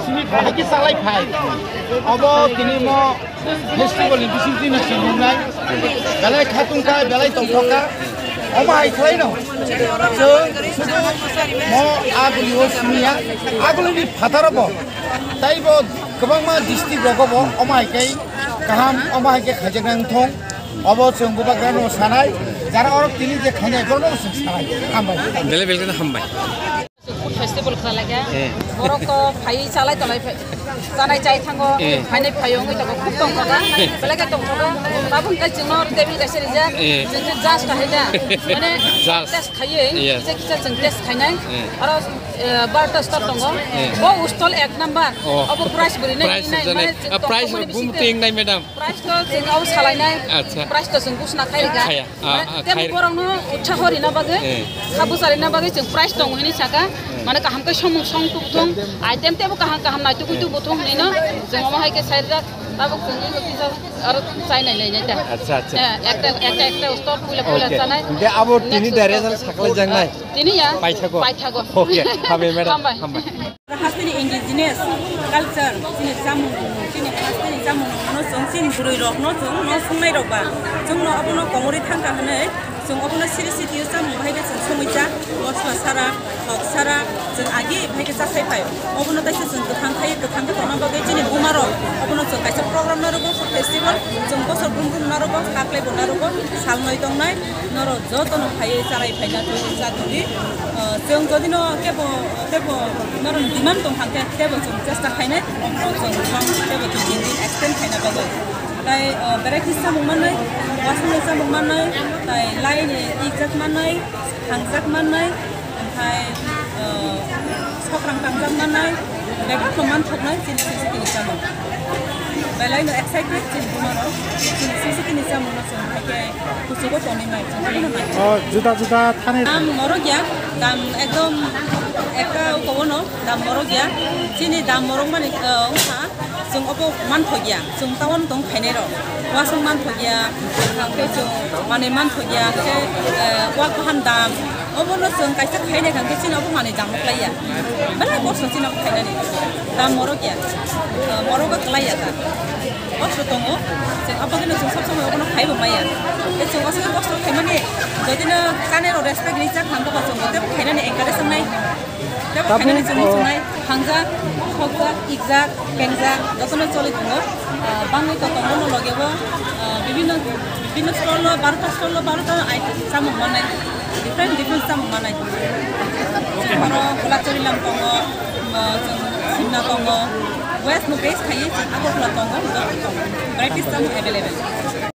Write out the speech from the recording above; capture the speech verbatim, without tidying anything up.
Haiki salai phai. Obo tini mo festival ni bising tini sinungnai. Belai khatung kha, belai tongthok kha. Omo hai khlai no. Chwng sudu mo aguli o simiya. Aguli ni phataro bo. Tai bo kwbangma district rogo bo omo hai kai kaham, omo hai kai khaijak nang thong. Obo chwng bubagra no sanai. Jara orok tini je khainai borok no chwng sanai. Hambai. Belai belai no hambai. Food festival khlai laikha. Eh. Borok to phai chalai tolai phai. Chanai chai thango. Eh. Phainai phaio wngwi tongo. Khub tongthokha. Eh. Belai khe tongthokha. Tabuk hwnkhe chwngno table kaisa rijak. Eh. Chwng khe just ahai da. Mane just. Test khaiwi. Yes. Kisa kisa chwng test khainai. Eh. Aro, eh, barta stall tongo. Eh. Bo stall ek number. Oh. Obo price bo rinai. Price hinai. Rinai. Mane chwng ah, price tongthokmani bo bum bisingtwi. Ringnai, madam. Price to chwng abo salainai. Acha. Price to chwng buchna khai rikha. Khaya. Ah, ah, tebo khai. Borokno utsaho rina bagwi, eh, kha bucha rina bagwi chwng price tongo hinwi saka. Eh. Mane kaham khe somung song tubthung, item tebo kaham kaham naitugwi tubuthung hinwi no chwng omo hai khe sai rijak. Tabuk chwng ino kisa aro chainai lainai ta. Acha, acha. Eh, ekta, ekta, ekta store puila puila chanai. Okay. Hingke abo tini next direct store. Saklai jaknai. Tini ya? Paithago. Paithago. Okay. Hambai, madam. Hambai. Hambai. Hasteni indigenous culture, chini chamung, chini hasteni chamung no chwng chini bwrwi rok no chwng no sungnai rok ba, chwng no abono komorwi thangkha hwnwi chwng abono siri sitio chamung bahai khe chwng songwi cha, mosla sara, thok sara, chwng agi bahai khe cha sai phai. Obono taisa chwng kwthang khai, kwthang khe tongna bagwi chini buma rok obono chwng kaisa program narogo, festival, chwng bosor brum brum narogo, haklai bo narogo, sal noi tongnai. Norok jotono phaiwi charai phaina twi cha tongdi. Ah, chwng jodi no tebo, tebo norok demand tong kha khe tebo chwng chesta khainai, omo chwng tong tebo chwng din din extend khaina bagwi. Tai, ah, variety samung manwi, wasung ni samung manwi, tai lai ni ikjak manwi, hangjak manwi, Omohai, ah, sokrang tangjak manai, bebak no manthoknai chini sisiki ni chamung. Belai no excited chini buma rok, chini sisiki ni chamung no chwng hai khe kuchugo tonwi nai, chwng abono nai. Oh, juda juda thani. Dam morok ya, dam ekdom ekta ukobo no dam morok ya, chini dam morok mani, ah, wngkha. Chwng obo manthokya, chwng town tong phainai rok. Wasung manthokya, hwnkhe chwng manwi manthokya, hwnkhe, eh, wak bahan dam. Obono chwng kaisa khainai hwnkhe chini obo manwi dam rwkhlaiya. Belai kosto chini obo khainani. Dam morokya. Eh, morogo kwlaiya ta. Kosto tongo. Chwng abagwino chwng sob somoi obono khaibo maya. Tei chwng aswk kosto khaimani, jodino kanirok respect rijak hwnkhe bo chwng tei khainani encourage wngnai. Tei bo khainani chwng muchungnai, hangjak, khokjak, ikjak, pengjak, jotono choli tongo. Ah, bangwi to tongo no loge bo, ah, bibinno, bibinno store lo, barota store lo, barota item chamung manai, different, different chamung manai. Chwng oro Golachari lam tongo, ah, chwng Simna tongo, West no base khai, chwng Agartala tongo, joto tongo. Varieties chamung available.